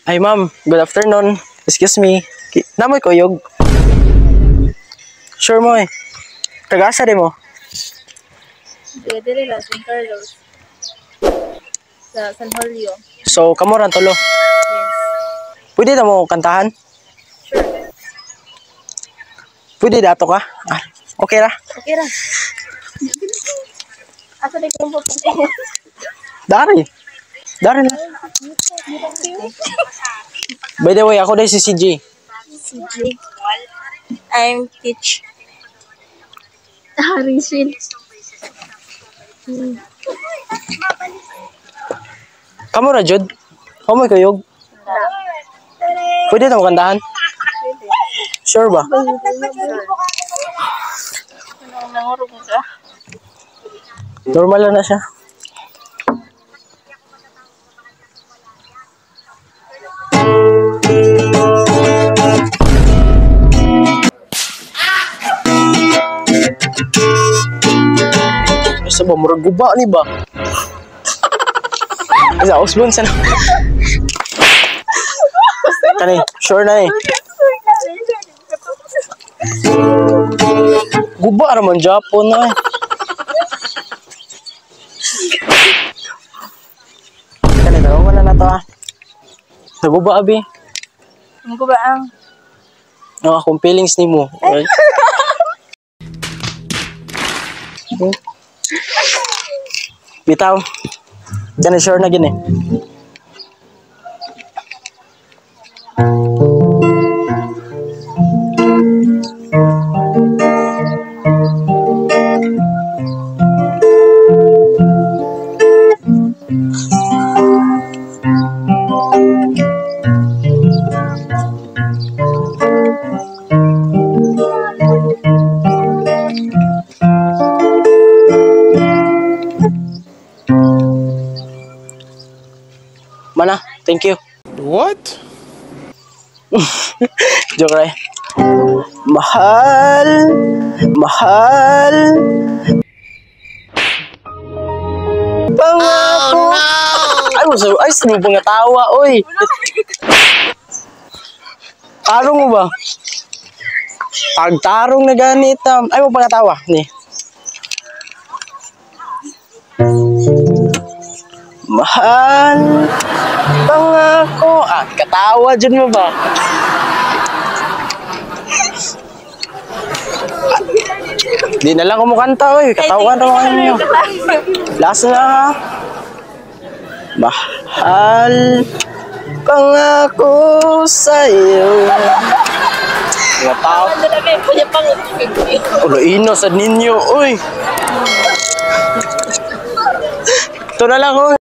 Ay ma'am, good afternoon. Excuse me. Namoy kuyog. Sure mo eh. Taga-asa di mo? Dili lang, San Carlos. Sa San Julio. So, kamo ran tulo. Yes. Pwede na mo kantahan? Sure. Pwede dato ka? Ah, okay ra. Okay ra. Asa di ko po? Dari. Dari na. By the way, ako dahil si CJ. CJ. I'm Teach. Rachel. Kamo ra jud? Kamo kuyog? Pwede na mo kantahan? Sure ba? Nangurog ka? Normal lang na siya. Sa ba, murag guba ni ba? Isa, Osborne sa na. Kani, sure na eh. Guba raman Japon na eh. Kani, tarungan na to ah. Naguba abi. Naguba ang? No, akong feelings ni mo. Bitaw. Diyan sure na gini. Mana, thank you. What? Joke right. Mahal, mahal. Pangako. Oh, no. Ay, mo ay sino nga tawa, oy. Tarong mo ba? Pagtarong na ganit. Ay mo pangatawa ni. Mahal, pangako. Ah, katawa dyan mo ba? Di na lang kumukanta, oy. Katawa na kayo. Last na. Mahal, pangako sa'yo. Mga tao. Ulo, ino sa ninyo, oy. Ito na lang, oy.